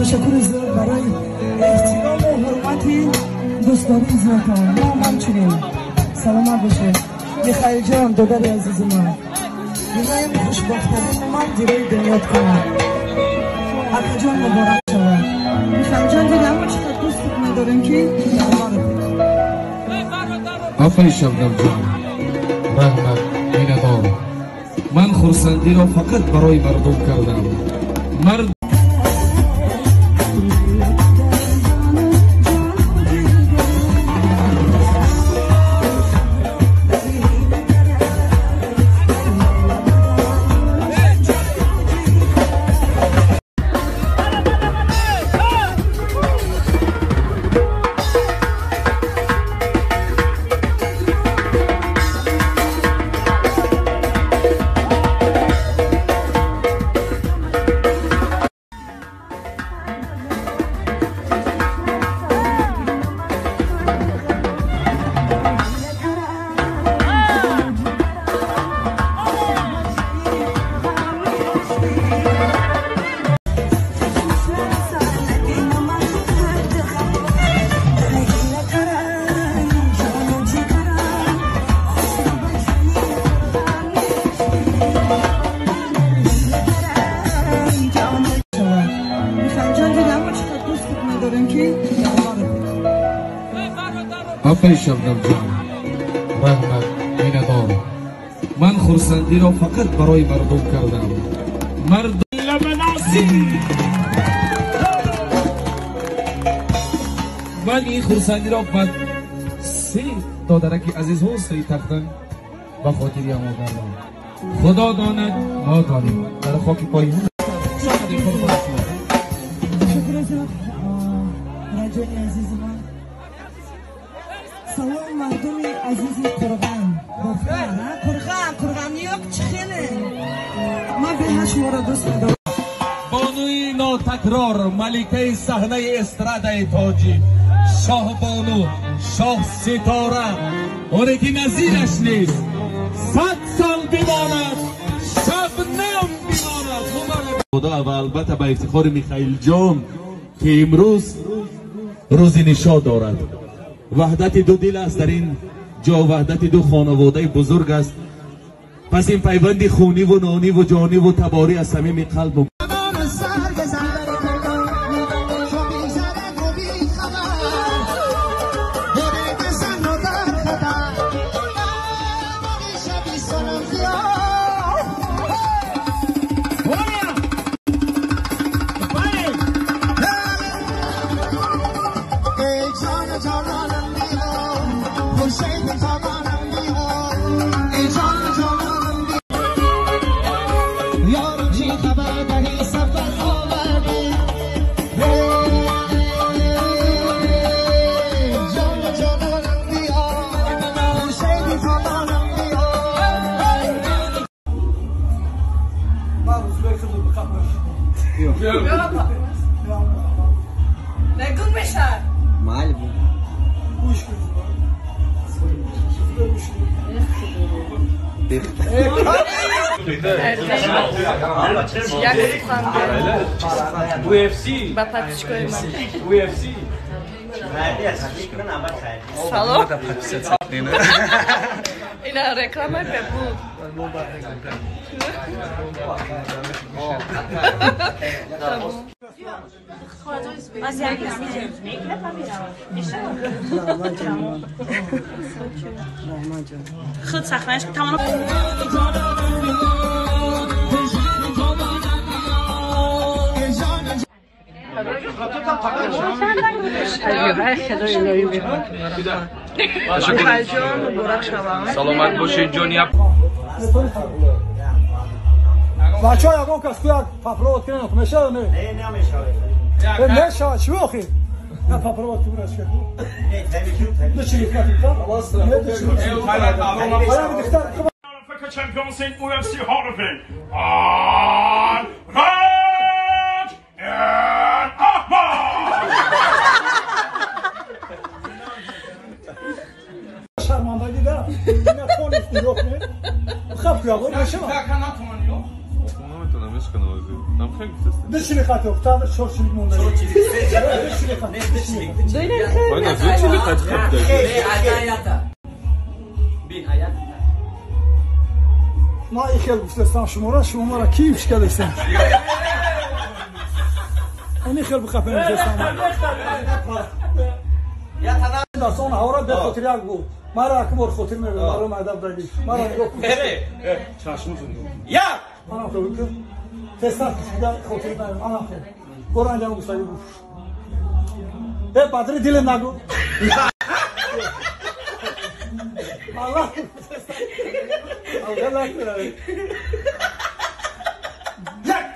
Ташаккури зиёд барои эҳтирому ҳурмати дӯстдории зиёдтон. Мо ҳам ҳамчунин. Саломат бошед. Михаил ҷон, додари азизи ман. Динаем хушбахттарин ман дирои дунёд кунам. Акаҷон муборак шавад. Михаил ҷон, дида мо чӣ қадр дӯст медорем ки Афарин Шабнам ҷон. Раҳмат, миннатдор. Ман хурсандиро фақат барои мардум кардам. Мард Афарин Шабнам ҷон. Раҳмат, миннатдор. Ман хурсандиро фақат барои мардум кардам. Ман ин хурсандиро ба се додараки азизҳо сари тахтан ба хотири ҳамо кардам. Худо донад, мо донем. Дар хоки пои Шукри зиёд, раҷони азизи ман. Салом мардуми азизи Қурғон. Қурғон, Қурғон ёк чихеле. Ман беҳад шуморо дӯст медорам. Бонуи нотакрор, маликаи саҳнаи эстрадаи тоҷик, шоҳбону, шоҳситора, оне ки назираш нест, 100 сол бимонад, Шабнам бимонад. Худо ва албатта ба ифтихори Михаил ҷон, ки имрӯз рӯзи нишо дорад. Ваҳдати ду дил аст дар ин ҷо, ваҳдати ду хонаводаи бузург аст. Пас ин пайванди хуниву нониву ҷониву таборӣ аз самими қалб. UFC. Ба подписчикои ман. UFC. Салом. Ина реклама бебу. Худ сахнаш тамом. Саломат бошед ҷони. Бачаҳо ягон кас ку як папровод кунед, мешавад не? Не, намешавад. Мешавад, чӣ охи? На папровод ку раш ку. Не чирикати та? Africa Champions in UFC Hall of Fame. Raj and Ahmad. Шармандагӣ да. Ина тонис нигоҳ кунед. Хаб ягон мешавад. Ашканозӣ. Нам хеле гуфтаст. Дишли хато, та чор чилик монда. Чор чилик. Дишли хато. Вай ду чилик хат хат. Аята. Бин аят. Ма ихел гуфтастам шумора, шумо мара кифш кардастам. Они хел бихапем гуфтастам. Я тана дасон ҳавра бе хотир як гу. Мара акбор хотир мебе, мара адаб даги. Мара нигоҳ кун. Чашмузун. Я! Анам хел ки. Тестар кишида хотир мебе, анам хел. Горанҷам гуфтаги гу. Э бадри диле нагу. Аллах. Аллах. Як!